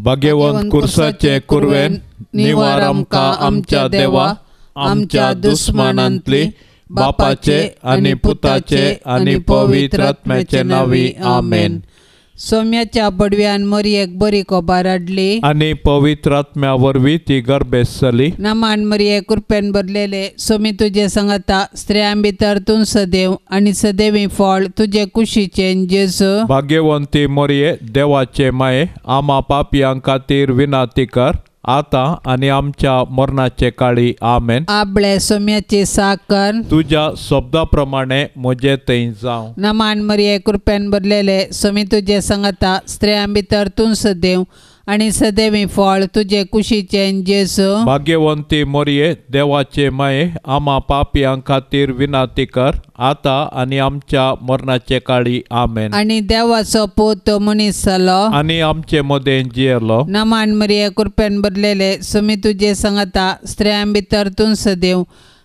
भाग्यवंत कुर्साचे कुरवेन निवार आमकां आमच्या देवा आमच्या दुस्मानांतली बापाचे आनी पुताचे आनी पवित्र आत्म्याचे नांवी आमेन. सोम्याच्या बडव्यान मरियेक बरी खबर हाडली आनी पवित्र आत्म्या वरवीं ती गर्भेस्त जाली. नमान मरिये कृपेन भरलेले सोमी तुजे सांगता स्त्रियां भितर तूं सदैव आनी सदैवी फळ तुजे कुशीचें जेजू. भाग्यवंती मरिये देवाचे माये आमा पापयां खातीर विनाती कर आतां आनी आमच्या मरणाचे काळी आमेन. आबळे सोम्याची साकर तुज्या शब्दा प्रमाणे म्हजे थंय जावं. नमान मरिये कृपेन भरलेले सोमी तुजे सांगता स्त्रियां भितर तूं सदैव आनी सदैवी फळ तुजे कुशीचें जेजू. भाग्यवंती मरिये देवाचे माये आमा पापयां खातीर विनाती कर आतां आनी आमच्या मरणाचे काळी आमेन. आनी देवाचो पूत मनीस जालो आनी आमचे मदें जियेलो. नमान मरिये कृपेन भरलेले सोमी तुजे सांगता स्त्रियां भितर तूं सदैव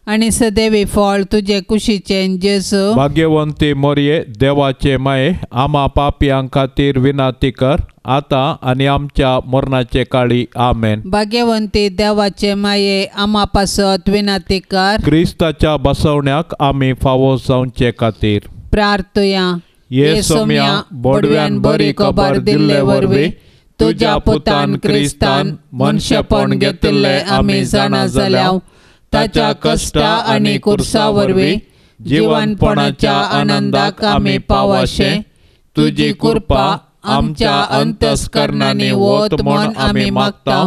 आनी सदैवी फळ तुजे कुशीचें जेजू. भाग्यवंती मरिये देवाचे माये आमा पापयां खातीर विनाती कर आतां आनी आमच्या मरणाचे काळी आमेन. भाग्यवंती देवाचे माये आमा पासत विनाती कर. क्रिस्ताच्या बसवण्याक आमी फावो जावचे खातीर प्रार्थुया. ये सोम्या बोडव्यान बरी खबर दिल्ले वरवीं तुज्या पुतान क्रिस्तान मनशेपण घेतिल्लें आमी जाणा जाल्या ताच्या कश्टा आनी कुर्सा वरवीं जिवनपणाच्या आनंदाक आमी पावाशे तुजी कृपा आमच्या अंतस्करणांनी वत म्हूण आमी मागता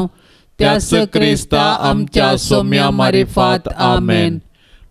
त्याच क्रिस्ता आमच्या सोम्या मारिफात आमेन.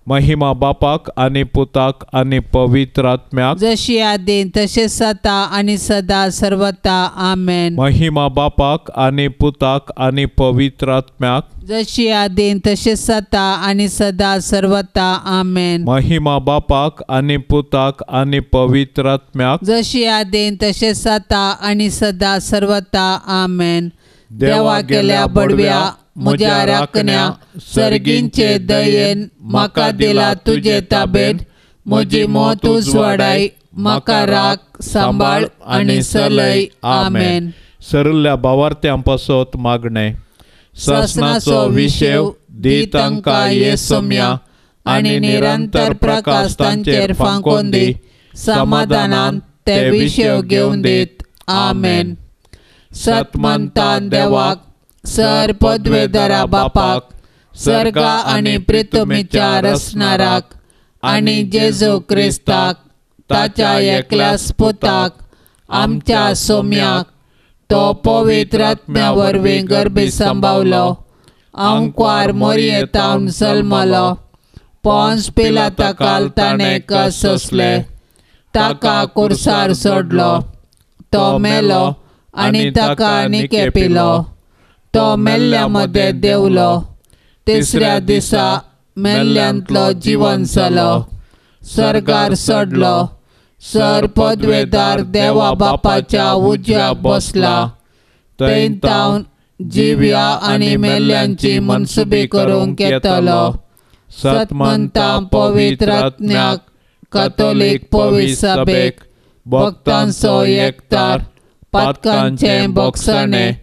महिमा बापाक आनी पुताक आनी पवित्र आत्म्याक जशी आदी तशें सता आनी सदा सर्वता आमेन. महिमा बापाक आनी पुताक आनी पवित्र आत्म्याक जशी आदी तशें सता आनी सदा सर्वता आमेन. महिमा बापाक आनी पुताक आनी पवित्र आत्म्याक जशी आदी तशें सता आनी सदा सर्वता आमेन. देवा केल्या बडव्या म्हज्या राखण्या सर्गींचे दयेन म्हाका दिला तुजे ताबेन म्हजी मत उजवाडाय म्हाका राख सांबाळ आनी सलय आमेन. सरिल्ल्या भावार्थ्यां पासत मागणें. सासणाचो विशेव दी तांकां ये सोम्या आनी निरंतर प्रकाश तांचेर फांकोवन दी समाधानान ते विशेव घेवन दीत आमेन. सतमंतान देवाक सर पदवेदरा बापाक सर्गा आनी प्रितुमीच्या रसणाराक आनी जेजू क्रिस्ताक ताच्या एकल्याच पुताक आमच्या सोम्याक तो पवित्र आत्म्या वरवीं गर्भी सांबावलो आंकवार मोरयेतावन जल्मलो पोंस पिलाता काल ताणें कस सोंसले ताका कुर्सार सोडलो तो मेलो आनी ताका निकेपिलो तो मेल्ल्या मदें देंवलो तिसऱ्या दिसा मेल्ल्यांतलो जिवन जालो सर्गार चडलो सर पदवेदार देवा बापाच्या उजव्याक बसला थंय तावन जिव्या आनी मेल्ल्यांची मनसुबी करूंक येतलो. सतमंता पवित्र आत्म्याक कातोलीक पवित्र सभेक भक्तांचो एकतार पातकांचें बोगसणें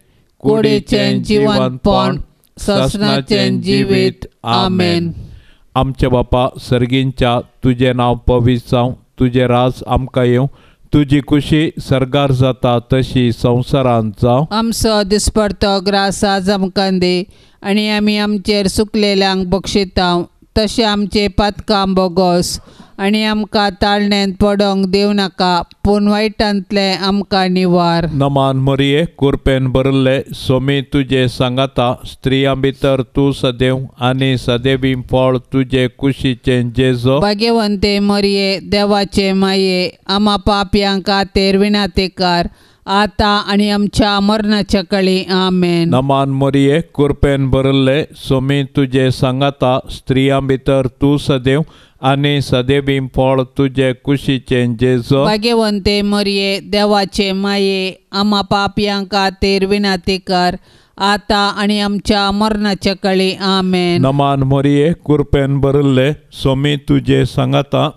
कुडीचें जिवनपण ससनाचें जिवीत आमेन. आमच्या बापा सर्गींच्या तुजें नांव पवित्र जावं तुजें राज आमकां येवं तुजी खुशी सर्गार जाता तशी संवसारांत जावं. आमचो दिसपडतो ग्रास आज आमकां दी आनी आमी आमचेर सुकलेल्यांक बक्षिता तशें आमचे पातकां बोगोस आनी आमकां ताळण्यांत पडोंक दिवं नाका पूण वायटांतलें आमकां निवार. नमान मरिये कुरपेन भरिल्ले सोमी तुजे सांगाता स्त्रियां भितर तूं सदैव आनी सदैवी फळ तुजे कुशीचें जेजो. भाग्यवंते मरिये देवाचे माये आमा पापयां खातीर विनाती कर आतां आनी आमच्या मरणाच्या कळी आमेन. नमान मरिये कुरपेन भरिल्ले सोमी तुजे सांगाता स्त्रियां भितर तूं सदैव आनी सदैवी फळ तुजे कुशीचें जेजो. भाग्यवंते मरिये देवाचे माये आमा पापयां खातीर विनाती कर आतां आनी आमच्या मरणाच्या कळी आमेन. नमान मरिये कुरपेन भरिल्ले सोमी तुजे सांगाता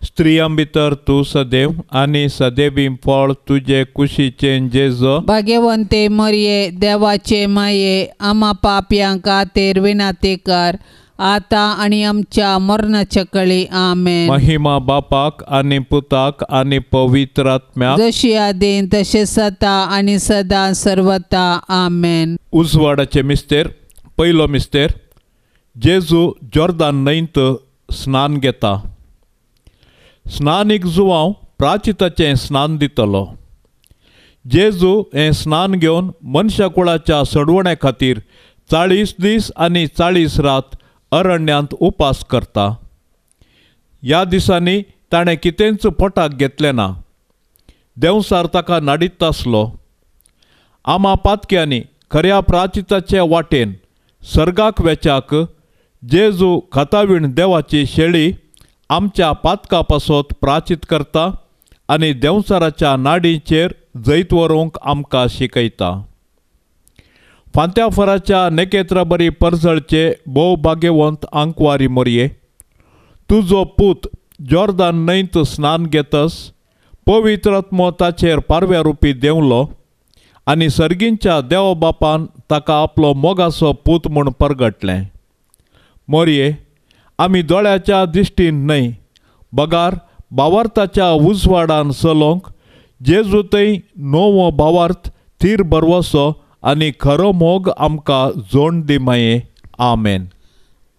स्त्रियां भितर तूं सदैव आनी सदैवी फळ तुजे कुशीचें जेजो। भाग्यवंते मरिये देवाचे माये आमा पापयां खातीर विनंती कर आता आनी आमच्या मरणाच्या कळी। आमेन। महिमा बापाक आनी पुताक आनी पवित्र आत्म्याक, जशी आदीन तशें सता आनी सदां सर्वता। आमेन। उजवाडाचे मिस्तेर। पयलो मिस्तेर, जेजू जॉर्दान न्हंयत स्नान घेता। स्नानीक जुवांव प्राचिताचें स्नान दितलो। जेजू हें स्नान घेवन मनशा कुळाच्या सडवण्या खातीर 40 दीस आनी 40 रात अरण्यांत उपास करता। ह्या दिसांनी ताणें कितेंच पोटाक घेतलें ना। देंवसार ताका नाडीत आसलो। आमा पातक्यांनी खऱ्या प्राचिताचे वाटेन सर्गाक वेच्याक जेजू खातावीण देवाची शेळी आमच्या पातका पासत प्राचित करता आनी देंवचाराच्या नाडीचेर जैत व्हरूंक आमकां शिकयता। फांत्याफराच्या नेकेत्रा बरी परजळचे भोव भाग्यवंत आंकवारी मोरये, तुजो पूत जॉर्दान न्हंयत स्नान घेतस पवित्र आत्मो ताचेर पारव्या रुपी देंवलो आनी सर्गींच्या देव बापान ताका आपलो मोगाचो पूत म्हूण परगटलें। मोरये, आमी दोळ्याच्या दिश्टीन न्हय बगार भावार्थाच्या उजवाडान चलोवंक जेजू थंय नवो भावार्थ थीर भरवसो आनी खरो मोग आमकां जोड दी माये। आमेन।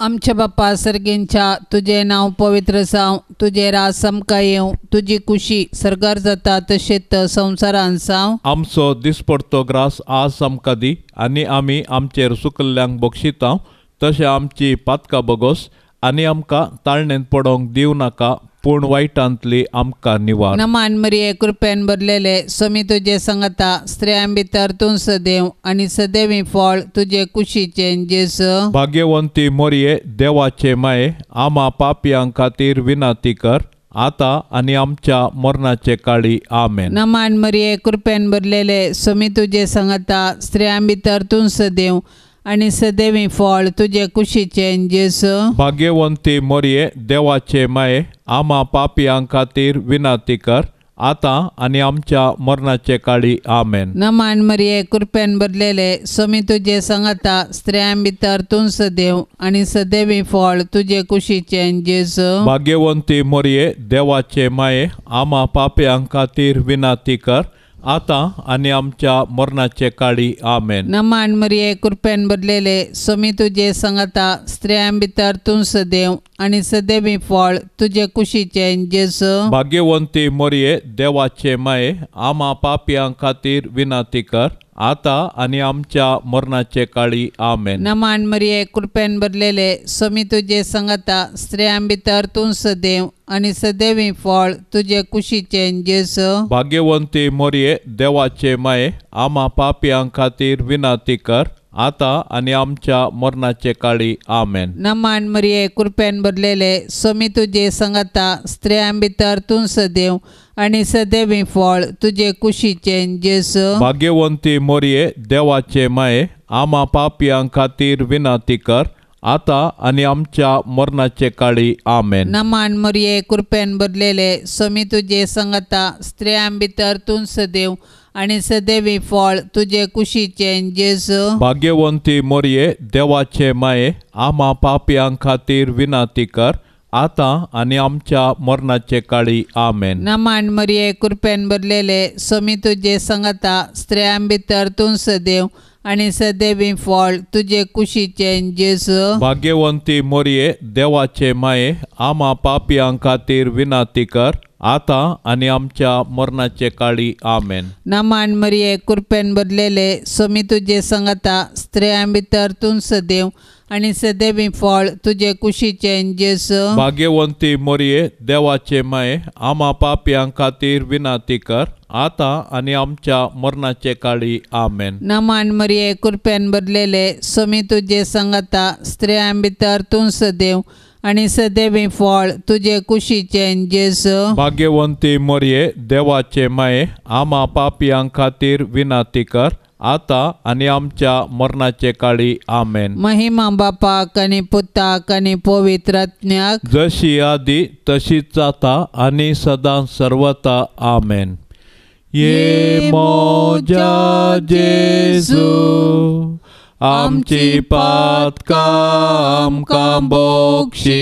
आमच्या बापा सर्गींच्या तुजें नांव पवित्र जावं, तुजें राज आमकां येवं, तुजी कुशी सर्गार जाता तशेंच संवसारान जावं। आमचो दिसपडतो ग्रास आज आमकां दी आनी आमी आमचेर सुकल्ल्यांक बक्षिता तशें आमची पातकां बगोस आनी आमकां ताळणेंत पडोवंक दिवं नाका, पूण वायटांतली आमकां निवार। नमान मरिये कृपेन भरलेले स्वामी तुजे संगता, स्त्रियां भितर तूं सदैव आनी सदैवी फळ तुजे कुशीचें जेजू। भाग्यवंती मोरये देवाचे माये आमा पापयां खातीर विनंती कर आता आनी आमच्या मरणाचे काळी। आमेन। नमान मरिये कृपेन भरलेले स्वामी तुजे संगता, स्त्रियां भितर तूं सदैव आनी सदैवी फळ तुजे कुशीचें जेजू। भाग्यवंती मोरये देवाचे माये आमा पापयां खातीर विनंती कर आता आनी आमच्या मरणाचे काळी। आमेन। नमान मरिये कृपेन भरलेले स्वामी तुजे संगता, स्त्रियां भितर तूं सदैव आनी सदैवी फळ तुजे कुशीचें जेजू। भाग्यवंती मोरये देवाचे माये आमा पापयां खातीर विनंती कर आता आनी आमच्या मरणाचे काळी। आमेन। नमान मरिये कृपेन भरलेले स्वामी तुजे संगता, स्त्रियां भितर तूं सदैव आनी सदैवी फळ तुजे कुशीचें जेजू। भाग्यवंती मोरये देवाचे माये आमा पापयां खातीर विनंती कर आता आनी आमच्या मरणाचे काळी। आमेन। नमान मरिये कृपेन भरलेले स्वामी तुजे संगता, स्त्रियां भितर तूं सदैव आनी सदैवी फळ तुजे कुशीचें जेजू। भाग्यवंती मोरये देवाचे माये आमा पापयां खातीर विनंती कर आता आनी आमच्या मरणाचे काळी। आमेन। नमान मरिये कृपेन भरलेले स्वामी तुजे संगता, स्त्रियां भितर तूं सदैव आनी सदैवी फळ तुजे कुशीचें जेजू। भाग्यवंती मोरये देवाचे माये आमा पापयां खातीर विनंती कर आता आनी आमच्या मरणाचे काळी। आमेन। नमान मरिये कृपेन भरलेले स्वामी तुजे संगता, स्त्रियां भितर तूं सदैव आनी सदैवी फळ तुजे कुशीचें जेजू। भाग्यवंती मोरये देवाचे माये आमा पापयां खातीर विनंती कर आता आनी आमच्या मरणाचे काळी। आमेन। नमान मरिये कृपेन भरलेले स्वामी तुजे संगता, स्त्रियां भितर तूं सदैव आनी सदैवी फळ तुजे कुशीचें जेजू। भाग्यवंती मोरये देवाचे माये आमा पापयां खातीर विनंती कर आता आनी आमच्या मरणाचे काळी। आमेन। नमान मरिये कृपेन भरलेले स्वामी तुजे संगता, स्त्रियां भितर तूं सदैव आनी सदैवी फळ तुजे कुशीचें जेजू। भाग्यवंती मोरये देवाचे माये आमा पापयां खातीर विनंती कर आता आनी आमच्या मरणाचे काळी। आमेन। नमान मरिये कृपेन भरलेले स्वामी तुजे संगता, स्त्रियां भितर तूं सदैव आनी सदैवी फळ तुजे कुशीचें जेजू। भाग्यवंती मोरये देवाचे माये आमा पापयां खातीर विनंती कर आतां आनी आमच्या मरणाचे काळी. आमेन. महिमा बापाक आनी पुताक आनी पवित्र आत्म्याक, जशी आदी तशीच जाता आनी सदां सर्वता. आमेन. ये मोजा जेजू आमची पातकां आमकां बोक्षी,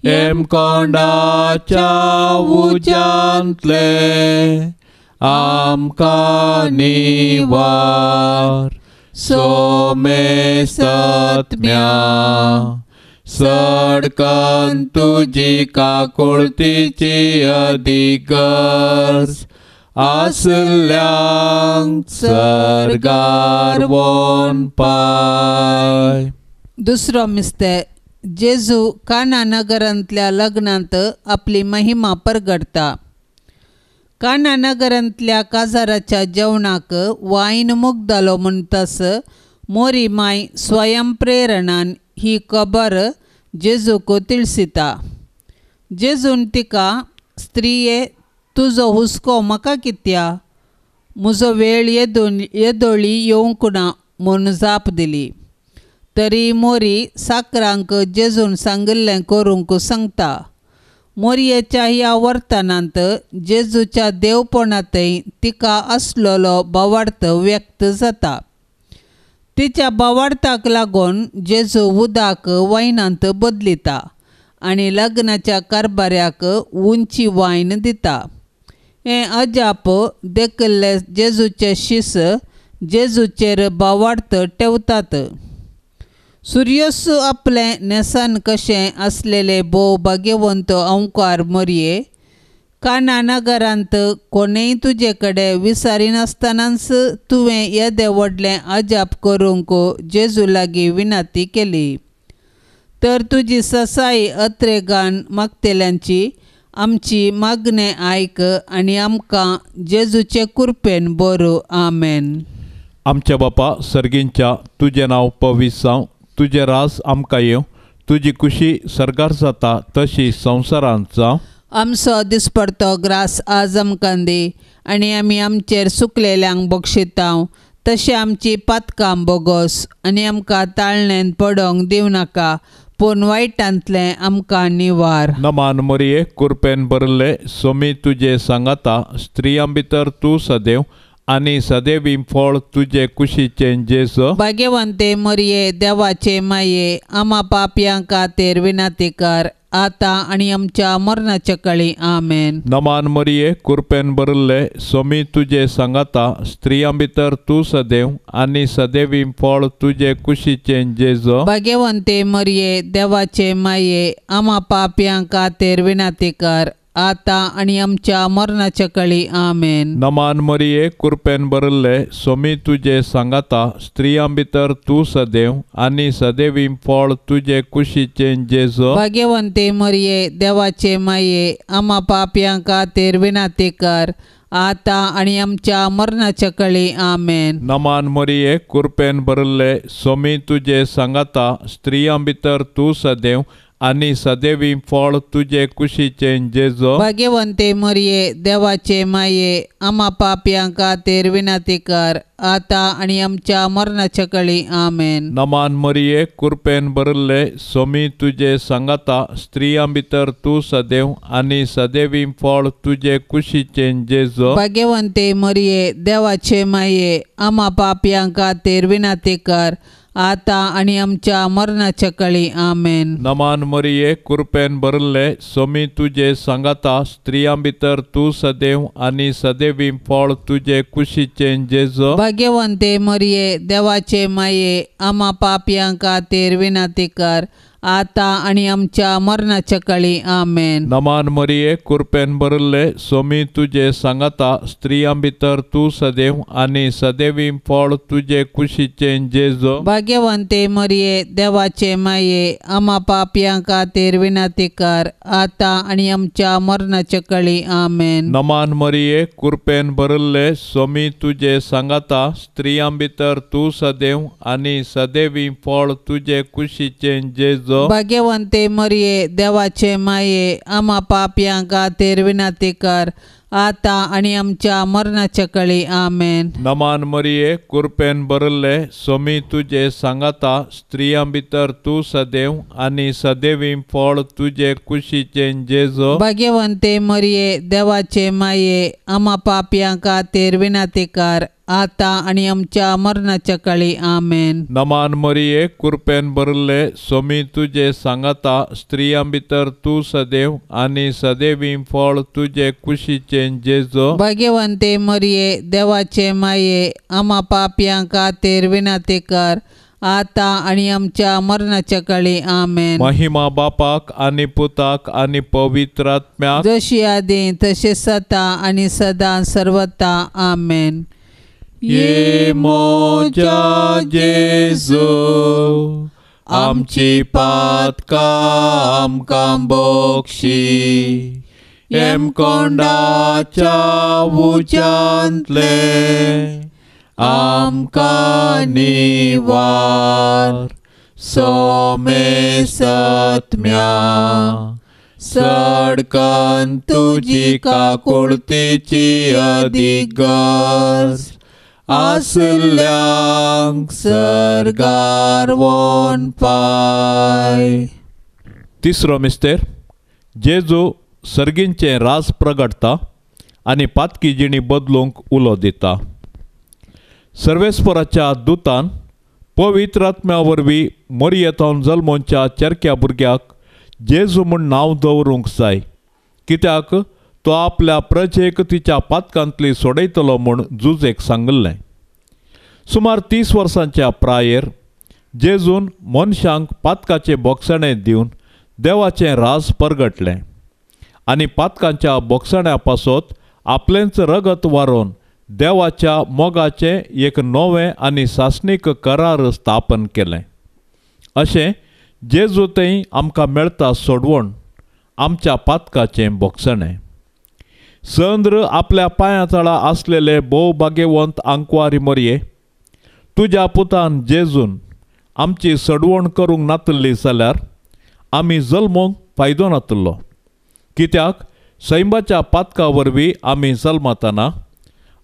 हेमकोंडाच्या उज्यांतले आमकां निवार. सोमेसत्म्या सडकन तुजी काकुळतीची अधिगर्ज आसल्यांक सर्गार वोन पाय. दुसरो मिस्ते जेजू काना नगरांतल्या लग्नांत आपली महिमा परगडता. काना नगरांतल्या काजाराच्या जेवणाक वायन मुगदालो म्हणटास मोरी माय स्वयंप्रेरणान ही खबर जेजूक तिळसिता. जेजून तिका, स्त्रिये तुजो हुस्को म्हाका कित्या, म्हजो वेळ येदोळी येवंक ना म्हूण जाप दिली. तरी मोरी साकरांक जेजून सांगिल्लें करूंक सांगता. मोरयेच्या ह्या वर्तनांत जेजूच्या देवपणांतय तिका आसलेलो भावार्थ व्यक्त जाता. तिच्या भावार्थाक लागून जेजू उदक वायनांत बदलिता आनी लग्नाच्या कारभाऱ्याक उंची वायन दिता. हें अजाप देखिल्ले जेजूचे शिस जेजूचेर भावार्थ ठेवतात. सुर्योस आपलें न्हेसन कशें आसलेले भोव भाग्यवंत अंकार मोरये, काना नगरांत कोणेय तुजे कडेन विसारिनासतनाच तुवें येदें व्हडलें अजाप करूंक जेजू लागीं विनंती केली, तर तुजी ससाई अत्रेगान मागतल्यांची आमची मागणें आयक आनी आमकां जेजूचे कृपेन बरो. आमेन. आमच्या बापा सर्गींच्या, तुजें नांव पवित्र जावं, तुजें राज आमकां येवं, तुजी खुशी सर्गार जाता तशी संवसारांत जावं. आमचो दिसपडतो ग्रास आज आमकां दी आनी आमी आमचेर सुकलेल्यांक बक्षितांव तशें आमची पातकां बोगोस आनी आमकां ताळणेन पडोंक दिवं नाका, पूण वायटांतलें आमकां निवार. नमान मोरये, कृपेन भरिल्ले, सोमी तुजे सांगाता, स्त्रियां भितर तूं सदैव आनी सदैवी फळ तुजे कुशीचें जेजू. भाग्यवंते मोरये, देवाचे माये, आमा पापयां खातीर विनंती कर आतां आनी आमच्या मरणाच्या काळी. आमेन. नमान मोरये, कृपेन भरिल्ले, सोमी तुजे सांगाता, स्त्रियां भितर तूं सदैव आनी सदैवी फळ तुजे कुशीचें जेजू. भाग्यवंते मोरये, देवाचे माये, आमा पापयां खातीर विनंती कर आतां आनी आमच्या मरणाच्या काळी. आमेन. नमान मोरये, कृपेन भरिल्ले, सोमी तुजे सांगाता, स्त्रियां भितर तूं सदैव आनी सदैवी फळ तुजे कुशीचें जेजू. भाग्यवंते मोरये, देवाचे माये, आमा पापयां खातीर विनंती कर आतां आनी आमच्या मरणाच्या काळी. आमेन. नमान मोरये, कृपेन भरिल्ले, सोमी तुजे सांगाता, स्त्रियां भितर तूं सदैव आनी सदैवी फळ तुजे कुशीचें जेजू. भाग्यवंते मोरये, देवाचे माये, आमा पापयां खातीर विनंती कर आतां आनी आमच्या मरणाच्या काळी. आमेन. नमान मोरये, कृपेन भरिल्ले, सोमी तुजे सांगाता, स्त्रियां भितर तूं सदैव आनी सदैवी फळ तुजे कुशीचें जेजू. भाग्यवंते मोरये, देवाचे माये, आमा पापयां खातीर विनंती कर आतां आनी आमच्या मरणाच्या काळी. आमेन. नमान मोरये, कृपेन भरिल्ले, सोमी तुजे सांगाता, स्त्रियां भितर तूं सदैव आनी सदैवी फळ तुजे कुशीचें जेजू. भाग्यवंते मोरये, देवाचे माये, आमा पापयां खातीर विनंती कर आतां आनी आमच्या मरणाच्या काळी. आमेन. नमान मोरये, कृपेन भरिल्ले, सोमी तुजे सांगाता, स्त्रियां भितर तूं सदैव आनी सदैवी फळ तुजे कुशीचें जेजू. भाग्यवंते मोरये, देवाचे माये, आमा पापयां खातीर विनंती कर आतां आनी आमच्या मरणाच्या काळी. आमेन. नमान मोरये, कृपेन भरिल्ले, सोमी तुजे सांगाता, स्त्रियां भितर तूं सदैव आनी सदैवी फळ तुजे कुशीचें जेजू. भाग्यवंते मोरये, देवाचे माये, आमा पापयां खातीर विनंती कर आतां आनी आमच्या मरणाच्या काळी. आमेन. नमान मरिये, कृपेन भरिल्ले, स्वामी तुजे सांगाता, स्त्रियां भितर तूं सदैव आनी सदैवी फळ तुजे कुशीचें जेजू. भाग्यवंते मरिये, देवाचे माये, आमा पापयां खातीर विनंतीकार, आतां आनी आमच्या मरणाच्या काळी. आमेन. नमान मरिये, कृपेन भरिल्ले, स्वामी तुजे सांगाता, स्त्रियां भितर तूं सदैव आनी सदैवी फळ तुजे कुशीचें जेजू. भाग्यवंते मरिये, देवाचे माये, आमा पापयां खातीर विनंतीकार, आतां आनी आमच्या मरणाच्या काळी. आमेन. महिमा बापाक आनी पुताक आनी पवित्र आत्म्याक, जशी आदी तशी सता आनी सदां सर्वता. आमेन. ये मोजा जेजू, आमची पातकां आमकां बक्षी, हेमकोंडाच्या उज्यांतले आमकां निवार, सोमेसत्म्या सडकन तुजी काकुळतीची अदीक गरज आसल्यांक सर्गार वोन पाय. तिसरो मिस्तेर, जेजू सर्गींचें राज प्रगटता आनी पातकी जिणी बदलूंक उलो दिता. सर्वेस्पराच्या दुतान पवित्र आत्म्या वरवीं मोरयेथावन जल्मोच्या चेरक्या भुरग्याक जेजू म्हूण नांव दवरूंक जाय, कित्याक तो आपल्या प्रजेक तिच्या पातकांतली सोडयतलो म्हूण जुजेक सांगिल्लें. सुमार 30 वर्सांच्या प्रायेर जेजून मनशांक पातकाचें बोगसणें दिवन देवाचें राज परगटलें आनी पातकांच्या बोगसण्या पासत आपलेंच रगत वारोवन देवाच्या मोगाचें एक नवें आनी सासणीक करार स्थापन केलें. अशें जेजू थंय आमकां मेळटा सोडवण, आमच्या पातकाचें बोगसणें. चंद्र आपल्या पांयां तळा आसलेले भोव भाग्यवंत आंकवारी मोरये, तुज्या पुतान जेजून आमची सडवण करूंक नातिल्ली जाल्यार आमी जल्मोंक फायदो नातिल्लो, कित्याक सैमाच्या पातका वरवीं आमी जल्मतना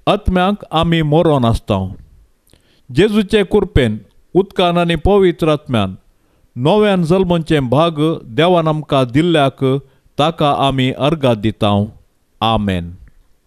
आत्म्यांक आमी मरोन आसता. जेजूचे कुरपेन उदकान आनी पवित्र आत्म्यान नव्यान जल्मचें भाग देवान आमकां दिल्ल्याक ताका आमी अर्गां दिता. आमेन.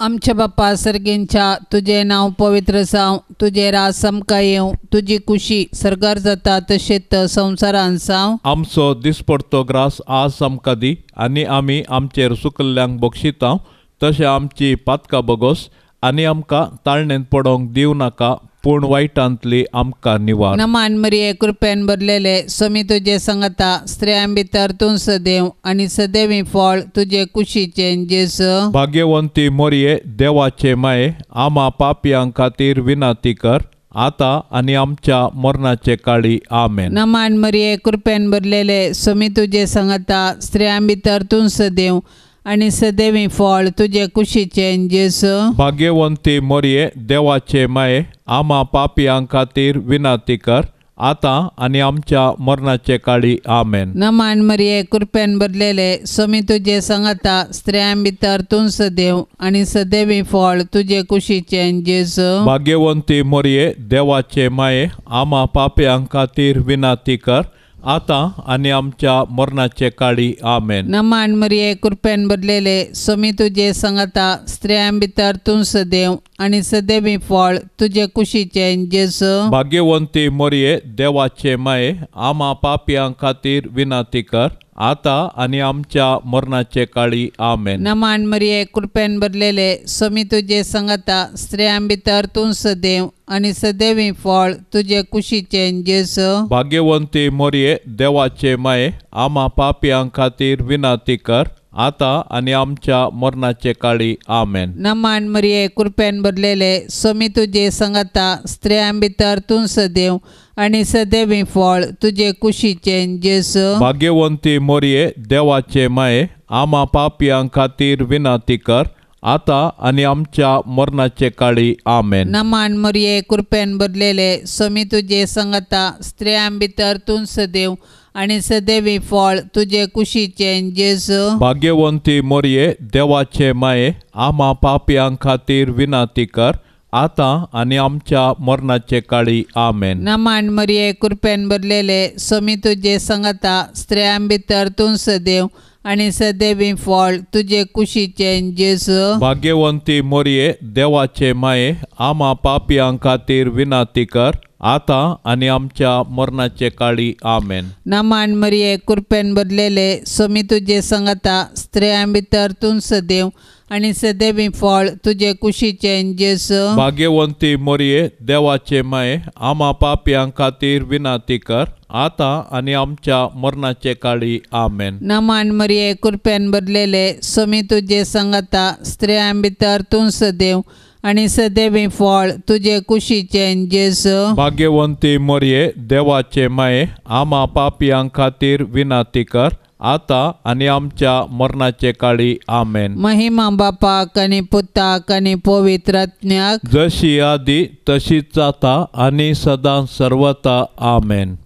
आमच्या बाप्पा सर्गेंच्या, तुजें नांव पवित्र जावं, तुजें राज आमकां येवं, तुजी कुशी सर्गार जाता तशेंच संवसारान जावं. आमचो दिसपडतो ग्रास आज आमकां दी आनी आमी आमचेर सुकल्ल्यांक बक्षिता तशें आमची पातकां बगोस आनी आमकां ताळणेंत पडोवंक दिवं नाका, पूण वायटांतली आमकां निवार. नमान मरिये, कृपेन भरलेले, स्वामी तुजे संगता, स्त्रियां भितर तूं सदैव आनी सदैवी फळ तुजे कुशीचें जेजू. भाग्यवंती मोरये, देवाचे माये, आमा पापयां खातीर विनंती कर, आतां आनी आमच्या मरणाचे काळी. आमेन. नमान मरिये, कृपेन भरलेले, स्वामी तुजे संगता, स्त्रियां भितर तूं सदैव आनी सदैवी फळ तुजे कुशीचें जेजू. भाग्यवंती मोरये, देवाचे माये, आमा पापयां खातीर विनंती कर, आतां आनी आमच्या मरणाचे काळी. आमेन. नमान मरिये, कृपेन भरलेले, स्वामी तुजे संगता, स्त्रियां भितर तूं सदैव आनी सदैवी फळ तुजे कुशीचें जेजू. भाग्यवंती मोरये, देवाचे माये, आमा पापयां खातीर विनंती कर, आतां आनी आमच्या मरणाचे काळी. आमेन. नमान मरिये, कृपेन भरलेले, स्वामी तुजे संगता, स्त्रियां भितर तूं सदैव आनी सदैवी फळ तुजे कुशीचें जेजू. भाग्यवंती मोरये, देवाचे माये, आमा पापयां खातीर विनंती कर, आतां आनी आमच्या मरणाचे काळी. आमेन. नमान मरिये, कृपेन भरलेले, स्वामी तुजे संगता, स्त्रियां भितर तूं सदैव आनी सदैवी फळ तुजे कुशीचें जेजू. भाग्यवंती मोरये, देवाचे माये, आमा पापयां खातीर विनंती कर, आतां आनी आमच्या मरणाचे काळी. आमेन. नमान मरिये, कृपेन भरलेले, स्वामी तुजे संगता, स्त्रियां भितर तूं सदैव आनी सदैवी फळ तुजे कुशीचें जेजू. भाग्यवंती मोरये, देवाचे माये, आमा पापयां खातीर विनंती कर, आतां आनी आमच्या मरणाचे काळी. आमेन. नमान मरिये, कृपेन भरलेले, स्वामी तुजे संगता, स्त्रियां भितर तूं सदैव आनी सदैवी फळ तुजे कुशीचें जेजू. भाग्यवंती मोरये देवाचे माये, आमा पापयां खातीर विनंती कर आतां आनी आमच्या मरणाचे काळी. आमेन. नमान मरिये, कृपेन भरलेले, स्वामी तुजे संगता, स्त्रियां भितर तूं सदैव आनी सदैवी फळ तुजे कुशीचें जेजू. भाग्यवंती मोरये देवाचे माये, आमा पापयां खातीर विनंती कर आतां आनी आमच्या मरणाचे काळी. आमेन. नमान मरिये, कृपेन भरलेले, स्वामी तुजे संगता, स्त्रियां भितर तूं सदैव आनी सदैवी फळ तुजे कुशीचें जेजू. भाग्यवंती मोरये देवाचे माये, आमा पापयां खातीर विनंती कर आतां आनी आमच्या मरणाचे काळी. आमेन. नमान मरिये, कृपेन भरलेले, स्वामी तुजे संगता, स्त्रियां भितर तूं सदैव आनी सदैवी फळ तुजे कुशीचें जेजू. भाग्यवंती मोरये देवाचे माये, आमा पापयां खातीर विनंती कर आतां आनी आमच्या मरणाचे काळी. आमेन. महिमा बापाक आनी पुताक आनी पवित्र आत्म्याक, जशी आदी तशीच जाता आनी सदां सर्वता. आमेन.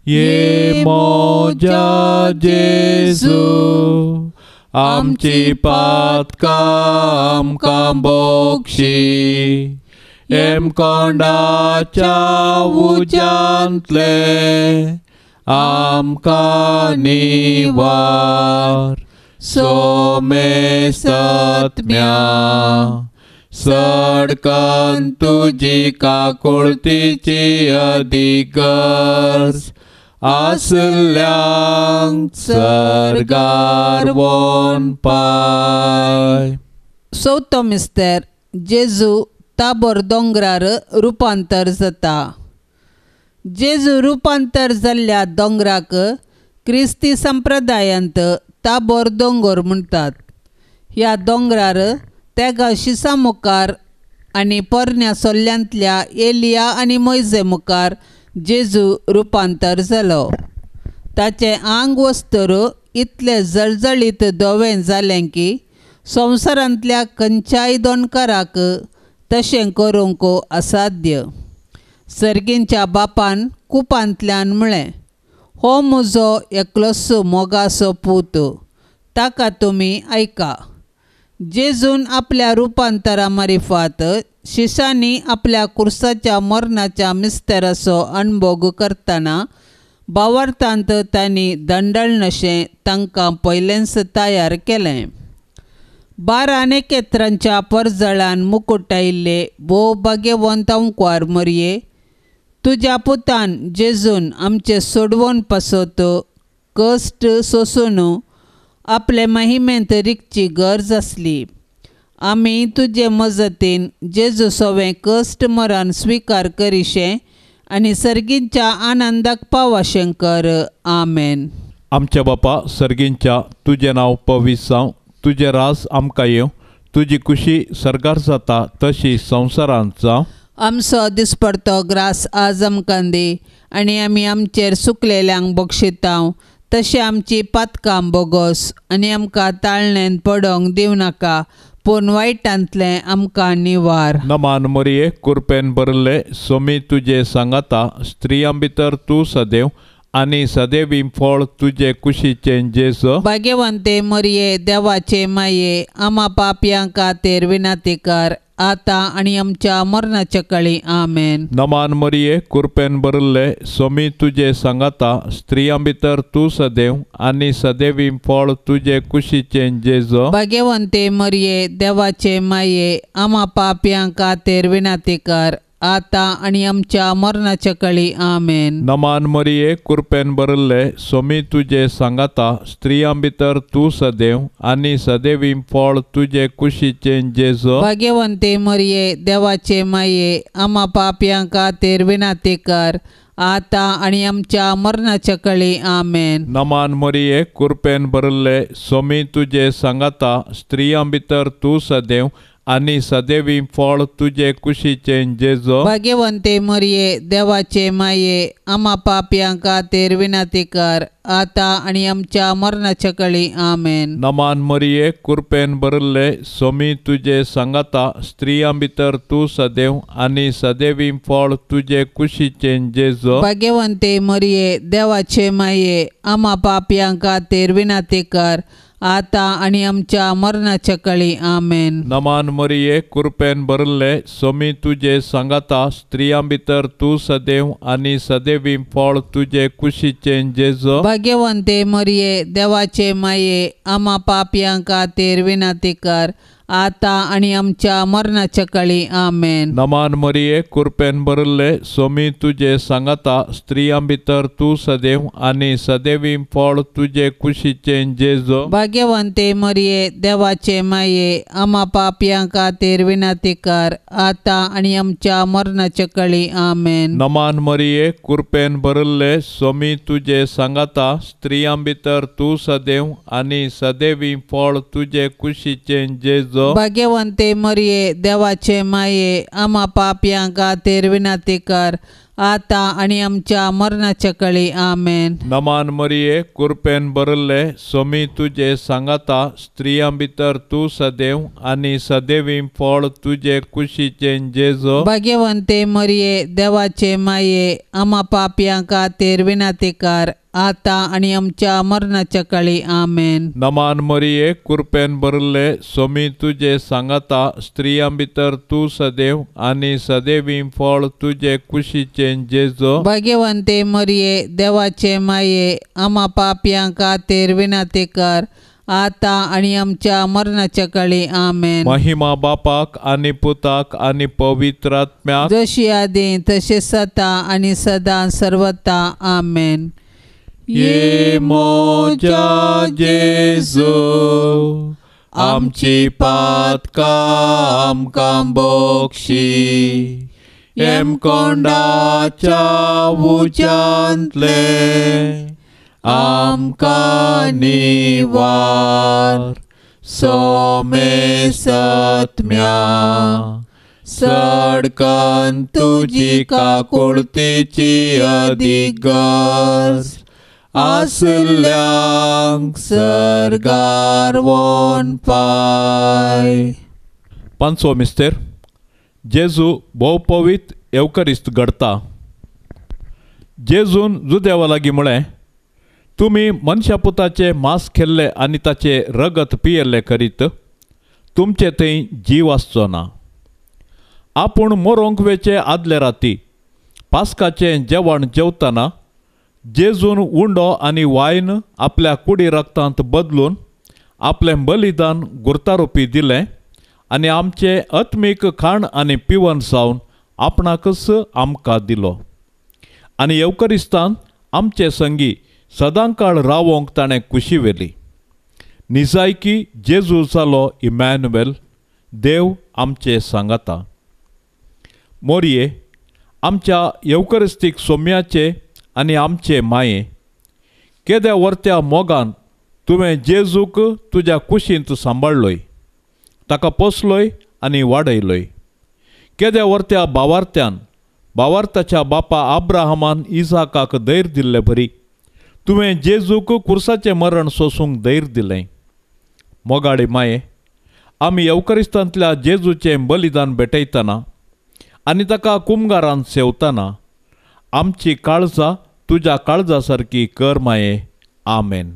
ये मोजा जेजू, आमची पातकां आमकां बोक्षी, हेमकोंडाच्या उज्यांतले आमकां निवार. सोमे सत्म्या सडकन तुजी काकुळतीची अधिगर्ज आसल्यांक सर्गार वोन पाय. चवथो मिस्तेर, जेजू ताबोर दोंगरार रुपांतर जाता. जेजू रुपांतर जाल्ल्या दोंगराक क्रिस्ती संप्रदायांत ताबोर दोंगर म्हणटात. ह्या दोंगरार तेगा शिसा मुखार आनी पोरण्या सोल्ल्यांतल्या एलिया आनी मोयजे मुखार जेजू रुपांतर जालो. ताचें आंग वस्तर इतलें जळजळीत धवें जालें की संवसारांतल्या खंयच्याय दोनकाराक तशें करूंक असाध्य. सर्गींच्या बापान कुपांतल्यान म्हळें, हो म्हजो एकलोच मोगाचो पूत, ताका तुमी आयका. जेजून आपल्या रुपांतरा मारिफात शिशांनी आपल्या कुर्साच्या मरणाच्या मिस्तेराचो अणभोग करतना भावार्थांत तांणी दंडळनशें तांकां पयलेंच तयार केलें. 12 नखेत्रांच्या परजळान मुकुटायिल्ले भोव भाग्यवंत अंकवार मरये, तुज्या पुतान जेजून आमचे सोडवण पासत कश्ट सोसून आपले महिमेंत रिगची गरज आसली. आमी तुजे मजतीन जेजू सवें कश्ट मरण स्विकार करिशें आनी सर्गींच्या आनंदाक पावाशें कर. आमेन. आमच्या बापा सर्गींच्या, तुजें नांव पवित्र जावं, तुजें राज आमकां येवं, तुजी खुशी सर्गार जाता तशी संवसारांत जावं. आमचो दिसपडतो ग्रास आज आमकां दी आनी आमी आमचेर सुकलेल्यांक बक्षितांव तशें आमची पातकां बोगोस आनी आमकां ताळणेन पडोंक दिवं नाका, पूण वायटांतलें आमकां निवार. नमान मरिये, कुरपेन भरिल्ले, सोमी तुजे सांगाता, स्त्रियां भितर तूं सदैव आनी सदैवी फळ तुजे कुशीचें जेजू. भाग्यवंते मरिये, देवाचे माये, आमा पापयां खातीर विनंती कर आतां आनी आमच्या मरणाच्या काळी. आमेन. नमान मरिये, कुरपेन भरिल्ले, सोमी तुजे सांगाता, स्त्रियां भितर तूं सदैव आनी सदैवी फळ तुजे कुशीचें जेजू. भाग्यवंते मरिये, देवाचे माये, आमा पापयां खातीर विनंती कर आतां आनी आमच्या मरणाच्या काळी. आमेन. नमान मरिये, कुरपेन भरिल्ले, सोमी तुजे सांगाता, स्त्रियां भितर तूं सदैव आनी सदैवी फळ तुजे कुशीचें जेजू. भाग्यवंते मरिये, देवाचे माये, आमा पापयां खातीर विनंती कर आतां आनी आमच्या मरणाच्या काळी. आमेन. नमान मरिये, कुरपेन भरिल्ले, सोमी तुजे सांगाता, स्त्रियां भितर तूं सदैव आनी सदैवी फळ तुजे कुशीचें जेजो। भाग्यवंते मरिये देवाचे माये आमा पापयां खातीर विनंती कर आता आनी आमच्या मरणाच्या कळी आमेन। नमान मरिये कृपेन भरिल्ले स्वामी तुजे सांगाता स्त्रियां भितर तूं सदैव आनी सदैवी फळ तुजे कुशीचें जेजो। भाग्यवंते मरिये देवाचे माये आमा पापयां खातीर विनंती कर आता आनी आमच्या मरणाच्या कळी आमेन। नमान मरिये कृपेन भरिल्ले स्वामी तुजे सांगाता स्त्रियां भितर तूं सदैव आनी सदैवी फळ तुजे कुशीचें जेजो। भाग्यवंते मरिये देवाचे माये आमा पापयां खातीर विनंती कर आता आनी आमच्या मरणाच्या कळी आमेन। नमान मरिये कृपेन भरिल्ले स्वामी तुजे सांगाता स्त्रियां भितर तूं सदैव आनी सदैवी फळ तुजे कुशीचें जेजो। भाग्यवंते मरिये देवाचे माये आमा पापयां खातीर विनंती कर आता आनी आमच्या मरणाच्या कळी आमेन। नमान मरिये कृपेन भरिल्ले स्वामी तुजे सांगाता स्त्रियां भितर तूं सदैव आनी सदैवी फळ तुजे कुशीचें जेजो। भाग्यवंते मरिये देवाचे माये आमा पापयां खातीर विनंती कर आता आनी आमच्या मरणाच्या कळी आमेन। नमान मरिये कृपेन भरिल्ले स्वामी तुजे सांगाता स्त्रियां भितर तूं सदैव आनी सदैवी फळ तुजे कुशीचें जेजो। भाग्यवंते मरिये देवाचे माये आमा पापयां खातीर विनंती कर आता आनी आमच्या मरणाच्या कळी आमेन। नमान मरिये कृपेन भरिल्ले स्वामी तुजे सांगाता स्त्रियां भितर तूं सदैव आनी सदैवी फळ तुजे कुशीचें जेजो। भाग्यवंते मरिये देवाचे माये आमा पापयां खातीर विनंती कर आता आनी आमच्या मरणाच्या कळी आमेन। महिमा बापाक आनी पुताक आनी पवित्र आत्म्याक, जशी आदी तशी सता आनी सदां सर्वता आमेन। ये मोजा जेजू आमची पातकां आमकां बोक्षी हेमकोंडाच्या उज्यांतले आमकां निवार सोमे सत्म्या सडकन तुजी काकुळतीची अदीक गरज आसल्यांक सर्गार वोन पाय। पांचवो मिस्तेर जेजू भोवपवीत येवकरिस्त घडता। जेजून जुदेवा लागीं म्हळें, तुमी मनशा पुताचे मांस खेल्ले आनी ताचे रगत पियेल्ले करीत तुमचे थंय जीव आसचो ना। आपूण मरोंक वेचे आदले राती पास्काचें जेवण जेवतना जेजून उंडो आनी वायन आपल्या कुडी रक्तांत बदलून आपलें बलिदान गुर्तारोपी दिलें आनी आमचें आत्मीक खाण आनी पिवन जावन आपणाकच आमकां दिलो आनी येवकरिस्तान आमचे संगी सदांकाळ रावोंक ताणें कुशी व्हेली। निजायकी जेजू जालो इमॅन्युएल, देव आमचे सांगाता। मोरये आमच्या येवकरिस्तीक सोम्याचे आनी आमचे माये केद्या वर्त्या मोगान तुवें जेजूक तुज्या कुशींत सांबाळ्ळोय, ताका पोसलोय आनी वाडयलोय। केद्या वर्त्या बावार्त्यान बावार्ताच्या बापा आब्राहमान इजाकाक धैर्य दिल्ले बरी तुवें जेजूक कुर्साचें मरण सोसूंक धैर्य दिलें। मोगाडी माये आमी येवकरिस्तांतल्या जेजूचें बलिदान भेटयतना आनी ताका कुमगारान सेवतना आमची काळजां तुज्या काळजा सारकी कर माये। आमेन।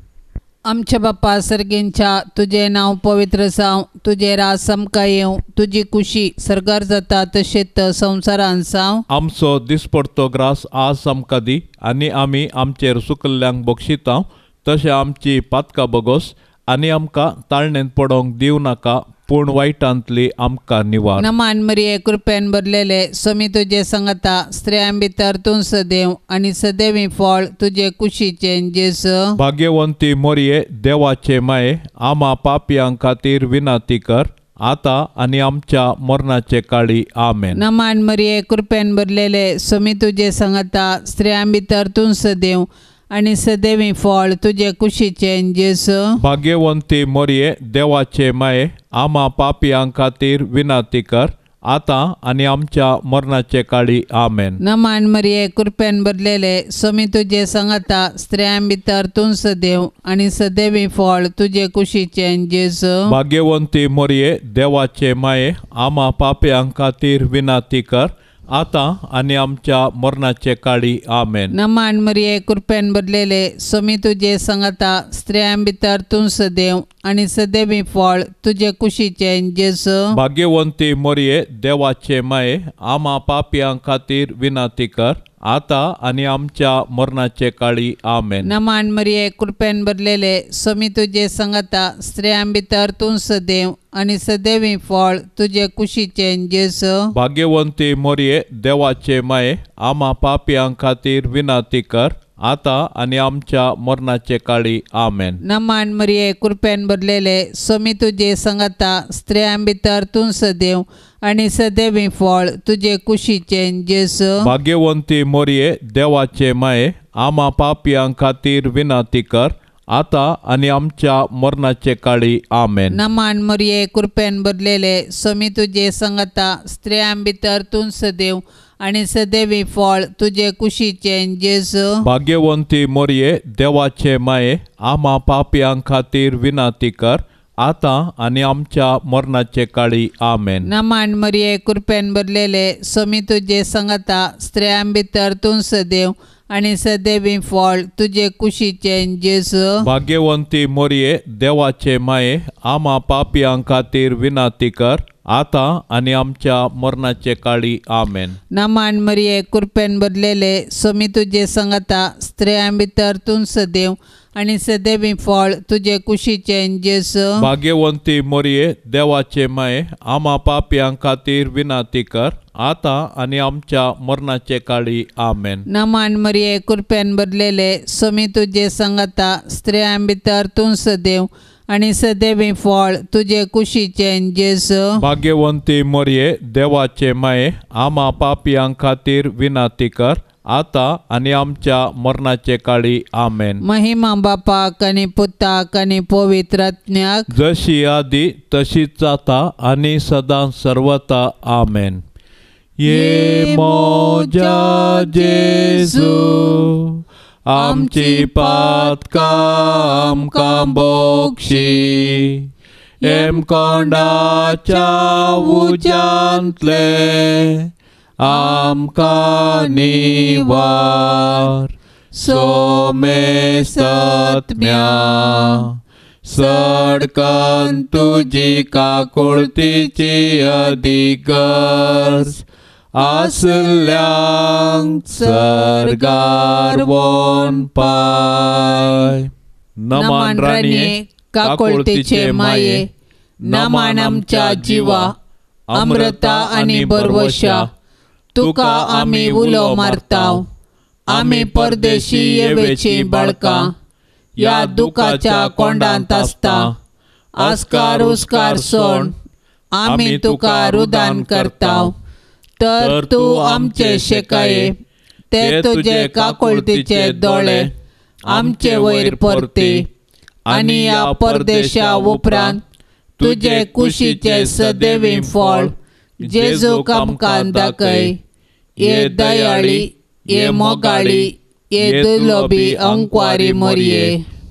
आमच्या बाप्पा सर्गींच्या तुजें नांव पवित्र जावं, तुजें राज आमकां येवं, तुजी कुशी सर्गार जाता तशेंच संवसारान जावं। आमचो दिसपडतो ग्रास आज आमकां दी आनी आमी आमचेर सुकल्ल्यांक बक्षिता तशें आमची पातकां बगोस आनी आमकां ताळणेंत पडोंक दिवं नाका पूण वायटांतली आमकां निवार। नमान मरिये कृपेन भरलेले स्वामी तुजे संगता, स्त्रियां भितर तूं सदैव आनी सदैवी फळ तुजे कुशीचें जेजू। भाग्यवंती मरिये देवाचे माये आमा पापयां खातीर विनंती कर आता आनी आमच्या मरणाचे काळी। आमेन। नमान मरिये कृपेन भरलेले स्वामी तुजे संगता, स्त्रियां भितर तूं सदैव आनी सदैवी फळ तुजे कुशीचें जेजू. भाग्यवंती मरिये देवाचे माये आमा पापयां खातीर विनंती कर आतां आनी आमच्या मरणाचे काळी. आमेन. नमान मरिये कृपेन भरलेले स्वामी तुजे संगता स्त्रियां भितर तूं सदैव आनी सदैवी फळ तुजे कुशीचें जेजू. भाग्यवंती मरिये देवाचे माये आमा पापयां खातीर विनंती कर आतां आनी आमच्या मरणाचे काळी. आमेन. नमान मरिये कृपेन भरलेले स्वामी तुजे संगता स्त्रियां भितर तूं सदैव आनी सदैवी फळ तुजे कुशीचें जेजू. भाग्यवंती मरिये देवाचे माये आमा पापयां खातीर विनंती कर आतां आनी आमच्या मरणाचे काळी. आमेन. नमान मरिये कृपेन भरलेले स्वामी तुजे संगता स्त्रियां भितर तूं सदैव आनी सदैवी फळ तुजे कुशीचें जेजू. भाग्यवंती मरिये देवाचे माये आमा पापयां खातीर विनंती कर आतां आनी आमच्या मरणाचे काळी. आमेन. नमान मरिये कृपेन भरलेले स्वामी तुजे संगता स्त्रियां भितर तूं सदैव आनी सदैवी फळ तुजे कुशीचें जेजू. भाग्यवंती मरिये देवाचे माये आमा पापयां खातीर विनंती कर आतां आनी आमच्या मरणाचे काळी. आमेन. नमान मरिये कृपेन भरलेले स्वामी तुजे संगता स्त्रियां भितर तूं सदैव आनी सदैवी फळ तुजे कुशीचें जेजू. भाग्यवंती मरिये देवाचे माये आमा पापयां खातीर विनंती कर आतां आनी आमच्या मरणाचे काळी. आमेन. नमान मरिये कृपेन भरलेले स्वामी तुजे संगता स्त्रियां भितर तूं सदैव आनी सदैवी फळ तुजे कुशीचें जेजू. भाग्यवंती मरिये देवाचे माये आमा पापयां खातीर विनंती कर आतां आनी आमच्या मरणाचे काळी. आमेन. नमान मरिये कृपेन भरलेले स्वामी तुजे संगता स्त्रियां भितर तूं सदैव आनी सदैवी फळ तुजे कुशीचें जेजू. भाग्यवंती मरिये देवाचे माये आमा पापयां खातीर विनंती कर आतां आनी आमच्या मरणाचे काळी. आमेन. नमान मरिये कृपेन भरलेले स्वामी तुजे संगता स्त्रियां भितर तूं सदैव आनी सदैवी फळ तुजे कुशीचें जेजू. भाग्यवंती मरिये देवाचे माये आमा पापयां खातीर विनंती कर आतां आनी आमच्या मरणाचे काळी. आमेन. महिमा बापाक आनी पुताक आनी पवित्र आत्म्याक, जशी आदी तशीच आतां आनी सदां सर्वता. आमेन. ये मोजा जेजू आमची पातकां आमकां बोक्षी, हेमकोंडाच्या उज्यांतले आमकां निवार. सोमेसत्म्या सडकन तुजी काकुळतीची अधिगर्ज आसल्यांक सर्गार वोन पाय. नमान राणये काकुळतीचे माये, नमान आमच्या जिवा अमृता आनी बरवशा, तुका आमी उलो मारताव. आमी परदेशी येवेची बाळकां ह्या दुखाच्या कोंडांत आसता. आस्कार उस्कार सोण आमी तुका रुदान करताव, तर तूं आमचे शेकाये ते तुजे काकुळतीचे दोळे आमचे वयर परते आनी ह्या परदेशा उपरांत तुजे कुशीचे सदैवी फळ जेजूक आमकां दाखय. ये दयाळी, ये मोगाळी, ये दुर्लभी अंकवारी मोरये.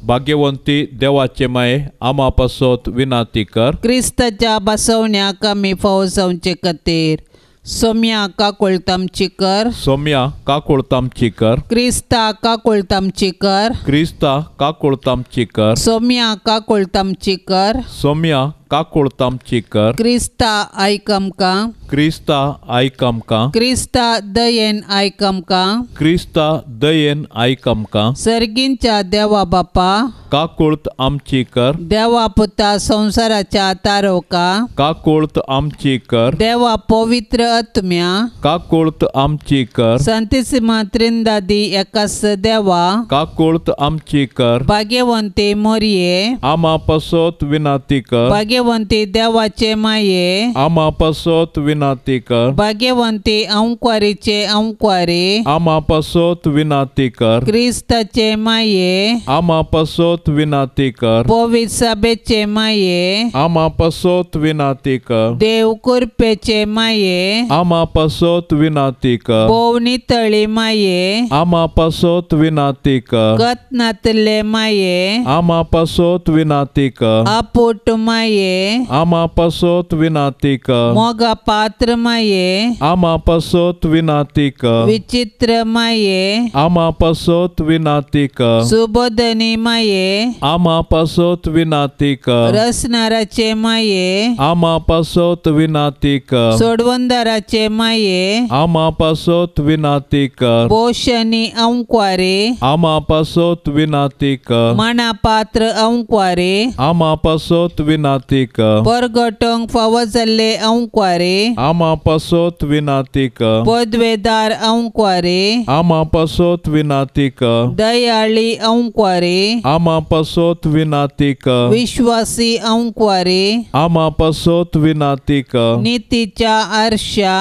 भाग्यवंती देवाचे माये आमा पासत विनंती कर. क्रिस्ताच्या बसवण्याक आमी फावो जावचे खातीर सोम्या काकुळतामची कर. सोम्या काकुळतामची कर. क्रिस्ता काकुळतामची कर. क्रिस्ता काकुळतामची कर. सोम्या काकुळतामची कर. सोम्या काकुळतामची कर. क्रिस्ता आयक आमकां. क्रिस्ता आयक आमकां. क्रिस्ता दयेन आयक आमकां. क्रिस्ता दयेन आयक आमकां. सर्गींच्या देवा बापा काकुळत आमची कर. देवा पुता संवसाराच्या तारोका काकुळत आमची कर. देवा पवित्र आत्म्या काकुळत आमची कर. संतिसिमा त्रिंदादी एकास देवा काकुळत आमची कर. भाग्यवंती मोरये आमा पासत विनंती कर. भाग्यवंती देवाचे माये आमा पासत विनाती कर भाग्यवंती अंकवारीचे अंकवारी आमा पासत विनाती कर क्रिस्ताचे माये आमा पासत विनाती कर पवित्र सभेचे माये आमा पासत विनाती कर देव कृपेचे माये आमा पासत विनाती कर भोव नितळी माये आमा पासत विनाती कर कतनातले माये आमा पासत विनाती कर आपोट माये आमा पासत विनाती कर मोगा पात्र माये आमा पासत विनाती कर विचित्र माये आमा पासत विनाती कर सुबोधनी माये आमा पासत विनाती कर रसनाराचे माये आमा पासत विनाती कर सोडवंदाराचे माये आमा पासत विनाती कर पोषणी अंकवारे आमा पासत विनाती कर माना पात्र अंकवारे आमा पासत विनाती कर परगटोंक फावो जाल्ले अंकवारे आमा पासत विनाती कर पदवेदार अंकवारे आमा पासत विनाती कर दयाळी अंकवारे आमा पासत विनाती कर विश्वासी अंकवारे आमा पासत विनाती कर नीतीच्या आरशा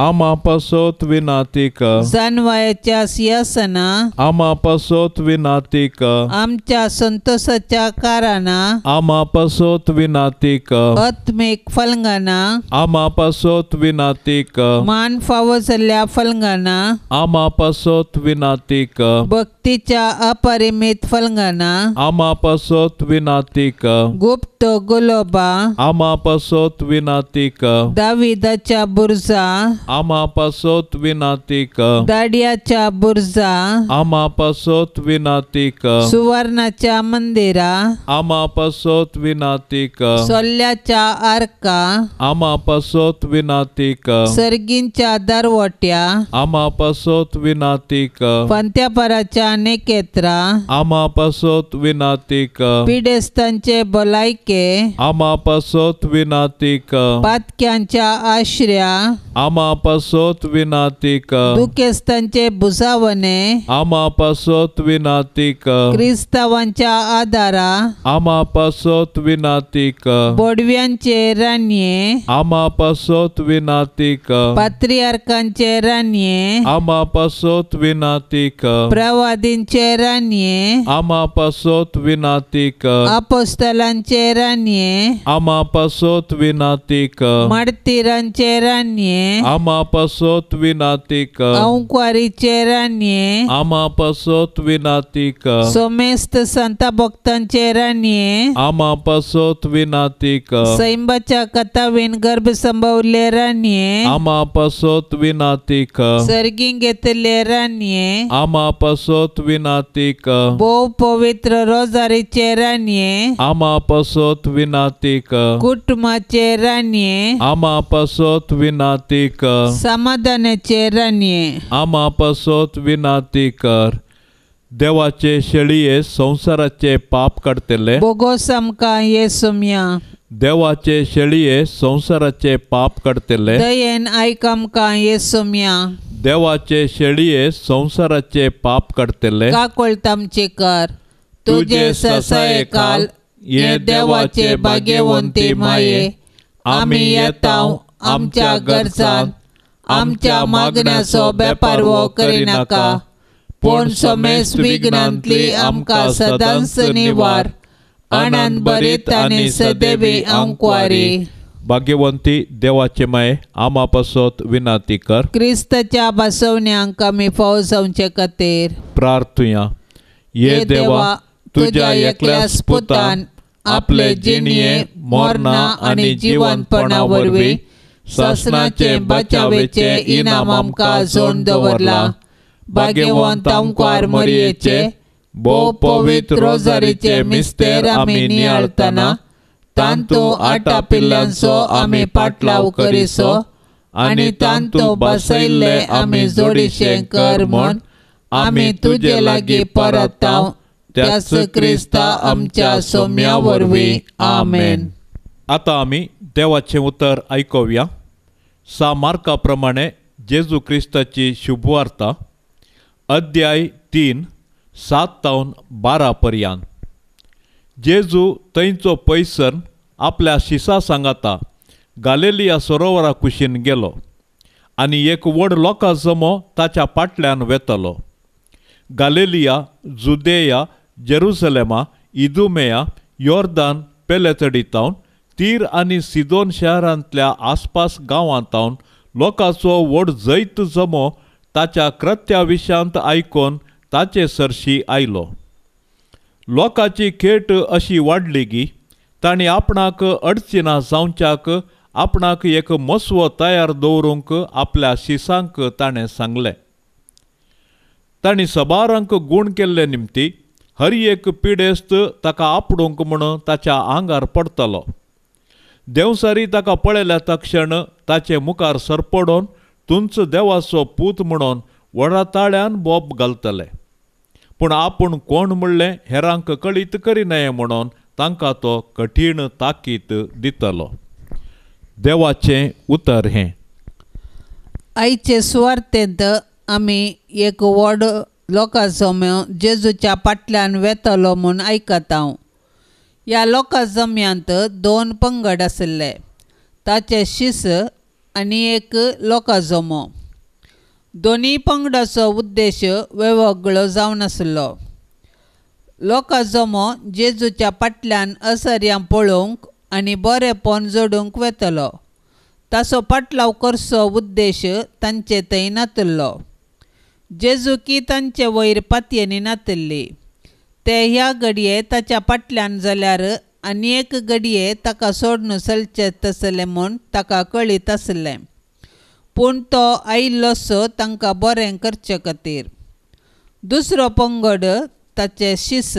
आमा पासत विनाती कर जानवायाच्या सिंहासना आमा पासत विनाती कर आमच्या संतोषाच्या कारणां आमा पासत विनाती कर आत्मीक फलंगाना आमा पासत विनाती कर मान फावो जाल्ल्या फलंगाना आमा पासत विनाती कर भक्तीच्या अपरिमित फलंगाना आमा पासत विनाती कर गुप्त गुलोबा आमा पासत विनाती कर दाविदाच्या बुर्जा आमा पासत विनाती कर दाडियाच्या बुर्जा आमा पासत विनाती कर सुवर्णाच्या मंदिरा आमा पासत विनाती कर सोल्ल्याच्या आर्का आमा पासत विनाती कर सर्गींच्या दरवट्या आमा पासत विनाती कर पंत्यापराच्या नेकेत्रा आमा पासत विनाती कर पिडेस्तांचे भलायके आमा पासत विनाती कर पातक्यांच्या आश्र्या आमा पासत विनाती कर दुखेस्तांचे भुजावणे आमा पासत विनाती कर क्रिस्तावांच्या आदारा आमा पासत विनाती कर बोडव्यांचे रानये आमा पासत विनाती कर पात्रियार्कांचे रानये आमा पासत विनाती कर प्रवादींचे रानये आमा पासत विनाती कर अपोस्तलांचे रानये आमा पासत विनाती कर मार्तीरांचे रानये आमा पासत विनाती कर अंकवारीचे रानये आमा पासत विनाती कर सोमेस्त संता भक्तांचे रानये आमा पासत विनाती कर सैंबाच्या कथावीन गर्भ संभवले रानये आमा पासत विनाती कर सर्गीं घेतले रानये आमा पासत विनाती कर भोव पवित्र रोजारीचे रानये आमा पासत विनाती कर कुटुंबाचे रानये आमा पासत विनाती कर समाधानाचे रानये आमा पासत विनाती कर देवाचे शेळये संवसाराचे पाप काडटले बोगोस आमकां येसुम्या देवाचे शेळये संवसाराचे पाप काडटले दयेन आयक आमकां येसुम्या देवाचे शेळये संवसाराचे पाप काडटले काकोळत आमचे कर तुजे ससाये काल हे देवाचे भाग्यवंती माये आमी येता आमच्या गरजान आमच्या मागण्याचो बेपारवो करिनाका पूण समेस विघ्नांतली आमकां सदांच निवार आनंद भरीत आनी सदैवी आंकवारी भाग्यवंती देवाचे माये आमा पासत विनाती कर क्रिस्ताच्या बसवण्यांक आमी फावो जावचे खातीर प्रार्थुया. ये देवा, तुज्या एकल्याच पुतान आपले जिणये मरणा आनी जिवंतपणा वरवीं सासणाचे बचावेचे इनाम आमकां जोडून दवरला. भाग्यवंत आमकार मरयेचे भोव पवित्र रोजारीचे मिस्तेर आमी नियाळतना तांतू आटापिल्ल्यांचो आमी पाटलाव करिसो आनी तांतू बसयल्ले आमी जोडीशें कर म्हूण आमी तुजे लागीं परताव त्याच क्रिस्ता आमच्या सोम्या वरवीं. आमेन. आतां आमी देवाचें उतर आयकुया. सा मार्का प्रमाणे जेजू क्रिस्ताची शुभवार्ता, अध्याय 3, 7 तावन 12 पर्यंत. जेजू थंयचो पयसर आपल्या शिसा सांगाता गालेलिया सरोवरा कुशीन गेलो आनी एक व्हड लोकां जमो ताच्या फाटल्यान वेतलो. गालेलिया, जुदेया, जेरुसलेमा, इदुमेया, योर्दान पेलेतडीतावन तीर आनी सिदोन शहरांतल्या आसपास गांवांतावन लोकांचो व्हड जैत जमो ताच्या कृत्या विशयांत आयकून ताचे सरशी आयलो. लोकांची खेट अशी वाडली की तांणी आपणाक अडचणां जावच्याक आपणाक एक मसवो तयार दवरूंक आपल्या शिसांक ताणें सांगलें. तांणी सबारांक गूण केल्ले निमती हर एक पिडेस्त ताका आपडूंक म्हूण ताच्या आंगार पडटलो. देंवसारी ताका पळयल्या तक्षण ताचे मुखार सरपडोन तुंच देवाचो पूत म्हणून व्हडा ताळ्यान बोब घालतले. पूण आपूण कोण म्हणलें हेरांक कळीत करिनाये म्हणून तांकां तो कठीण ताकीत दितलो. देवाचें उतर हें. आयचे सुवार्तेंत आमी एक व्हड लोकां जमो जेजूच्या फाटल्यान वेतलो म्हूण आयकता. ह्या लोकां जम्यांत दोन पंगड आशिल्ले, ताचे शिस आनी एक लोकां जमो. दोनूय पंगडाचो उद्देश वेगवेगळो जावन आशिल्लो. लोकां जमो जेजूच्या फाटल्यान असर्यां पळोवंक आनी बरेंपण जोडूंक वेतलो. ताचो पाटलाव करचो उद्देश तांचे थंय नातिल्लो. जेजू की तांचे वयर पातयेनी नातिल्ली. ते ह्या घडये ताच्या फाटल्यान जाल्यार आनी एक घडये ताका सोडून चलचें तसलें म्हूण ताका कळीत आसलें. पूण तो आयिल्लोसो तांकां बरें करचे खातीर. दुसरो पंगड ताचे शिस.